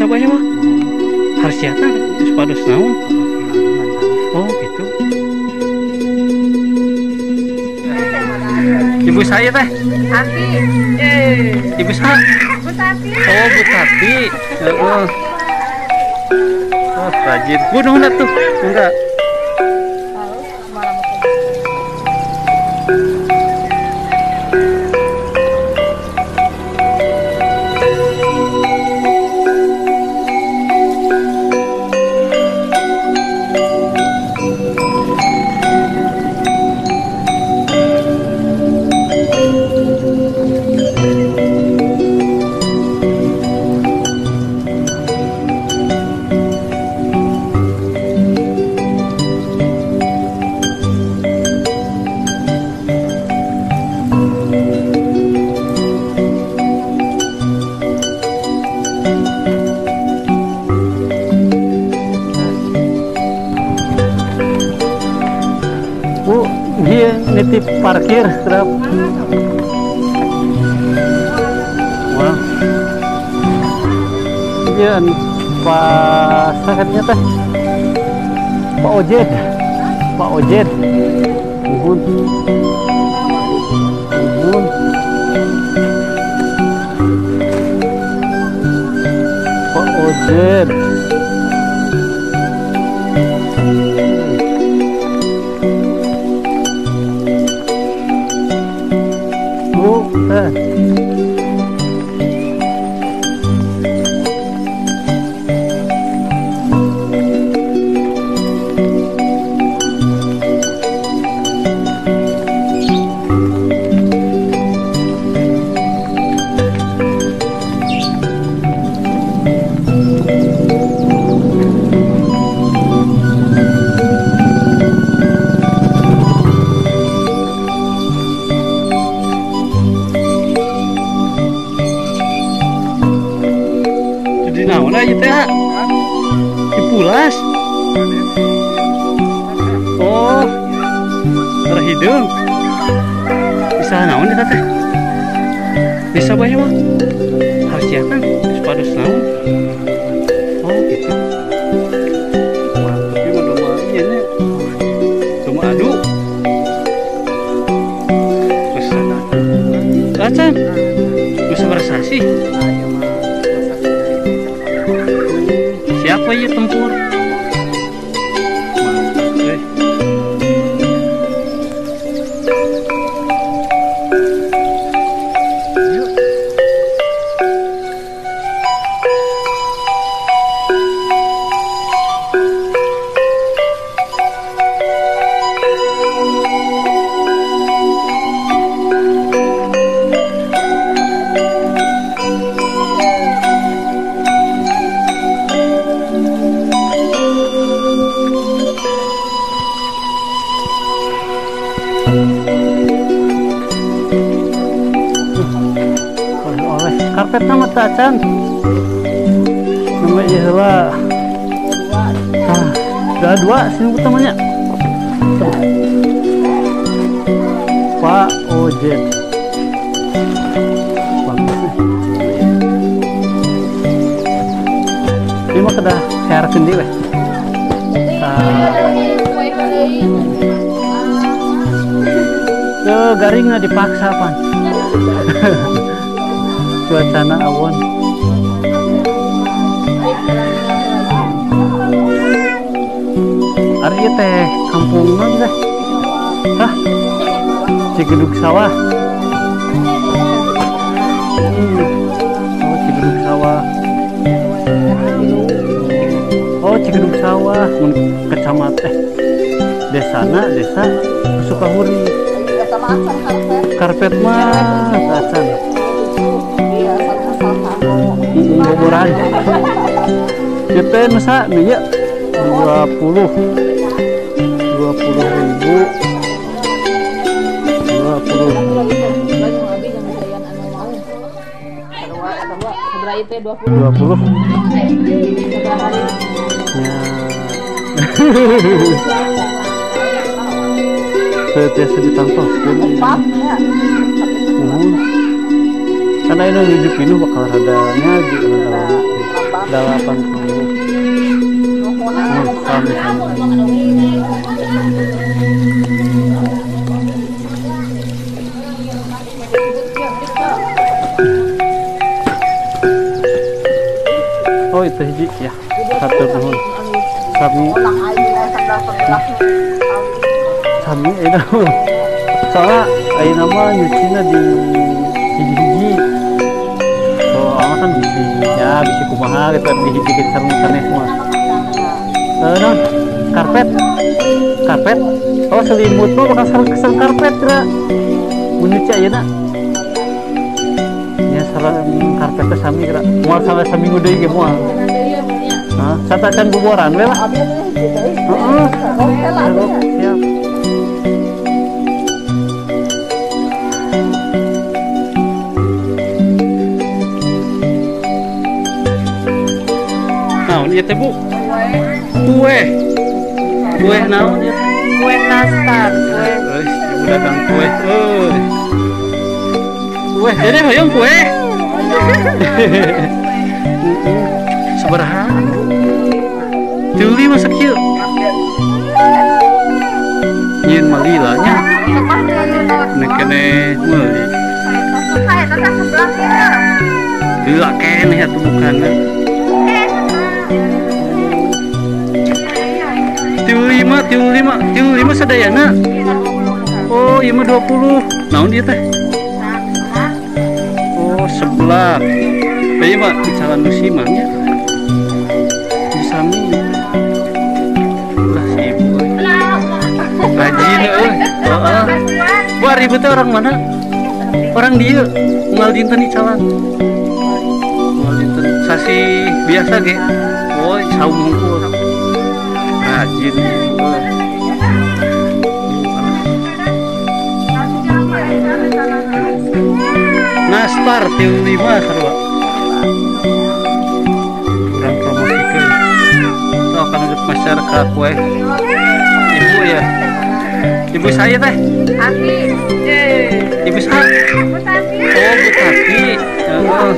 Bisa banyak mah. Harsiatan supados naon. Oh, gitu. Ibu saya teh. Tati. Ibu saya. Bu Tati. Oh, Bu Tati. Heeh. Oh, rajin. Bu nuhun atuh. Enggak. Bu, dia nitip parkir kerap. Wah. Iya, Pak sakitnya teh. Pak Ojed. Pak Ojed. Nuhun. Nuhun. Pak Ojed. Bu, teh. Jadi naon aja teh? Dipulas. Oh, terhidung. Bisa naon eta teh? Bisa banyak mah. Harsiatan supados naon. Oh, gitu. Mantap ieu mah domba ieu nya. Domba adu. Terus acan. Bisa bersasi. Siapa ya tempur? Mantap, oleh karpet nama tacan nama iyalah ah, dua sini utamanya Pak Ojed bagus nih ini mah kedah hair sendiri weh ke garingnya dipaksa pan cuacana awan. Ari ieu teh kampung naon teh? Hah? Cigedug sawah. Oh, Cigedug sawah. Oh, Cigedug sawah mun kecamatan desana desa Sukahuri. Karpet mah acan. Boboran. Ieu teh masa nya 20.000 20. Ya. Biasa ditantos kan. Karena ini nuju pinuh bakal rada ngaji rada. 80. Sami. Oh itu hiji ya. Satu nuhun. Sami. Sami itu. Soalnya ayeuna mah nyucina di hiji-hiji. Soalnya kan bisi ya bisi kumaha gitu dihiji-hiji sareng sanes mah. Non karpet. Karpet. Oh selimut mah bakal sareng karpet kira. Mun nyuci ayeuna. Ya sareng karpetnya sami kira. Moal sampai saminggu deui ge moal. Hah, satacan buboran we lah. Heeh. Siap. Naon ieu teh, Bu? Kue. Kue naon ieu? Kue nastar, kue. Euy, ibu dagang kue. Euy. Kue, jadi hoyong kue. Sabaraha? Tuli masak kieu. Nyieun mah lila nya. Nek keneh meuli. Lila keneh atuh bukanna. Tilu lima sadayana. Oh, ieu mah 20. Naon ieu teh? Oh, sebelah. Ieu mah icalan musiman nya. Sami. Lah si ibu. Rajin euy. Heeh. Bu, ari ibu teh orang mana? Orang dieu. Unggal dinten icalan. Unggal dinten sasi biasa ge. Oh, saum hungkul. Rajin ibu. Nastar 35 sarua. Kurang promosikeun. Sok kana masyarakat kue. Ibu ya. Ibu saya teh. Ibu saya. Oh, Bu Tati. Heeh.